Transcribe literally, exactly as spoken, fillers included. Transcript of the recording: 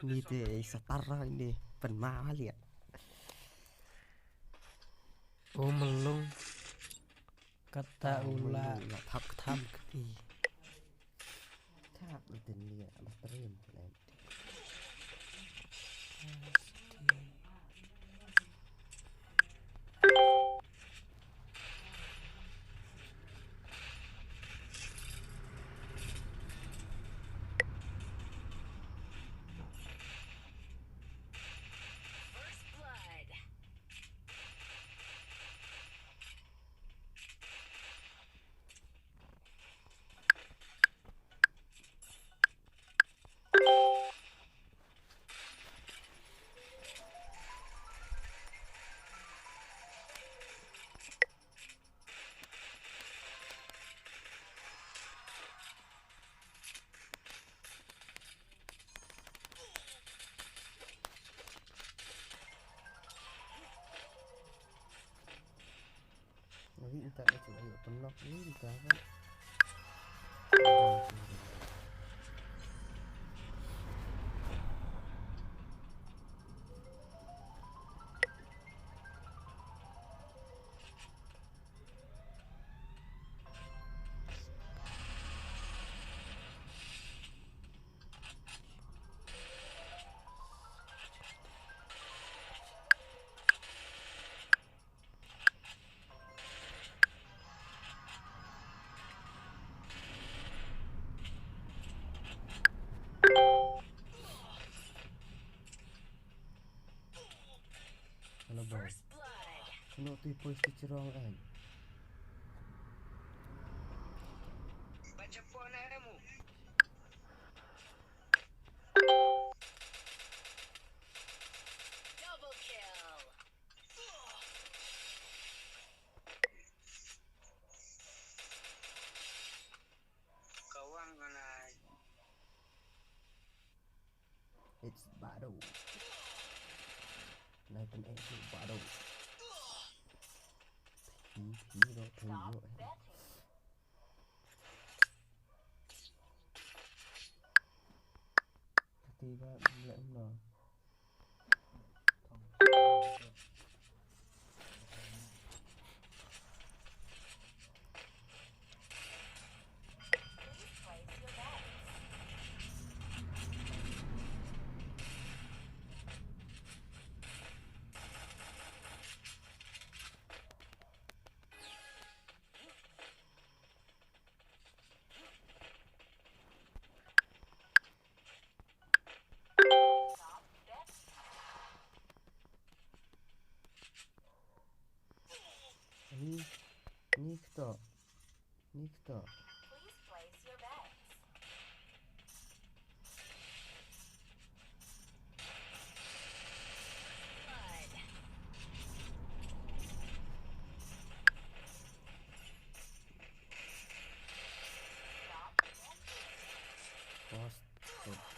Ni te sa tar ra ni pen ma liat. O melung kata ula la thap thap kti. Thap ni te ni ala trim. Ui, ita ka cuba yuk penok ni, ita ka. Hello, boy. First blood. Sino tu post tu cerong kan? Baca phone adamu. Double kill. Kawang ngalai. It's battle. Nai pen eh tu battle. Hi hi ro pen ro. Kati ba lek no. Ni, ni kto. Ni kto. Post.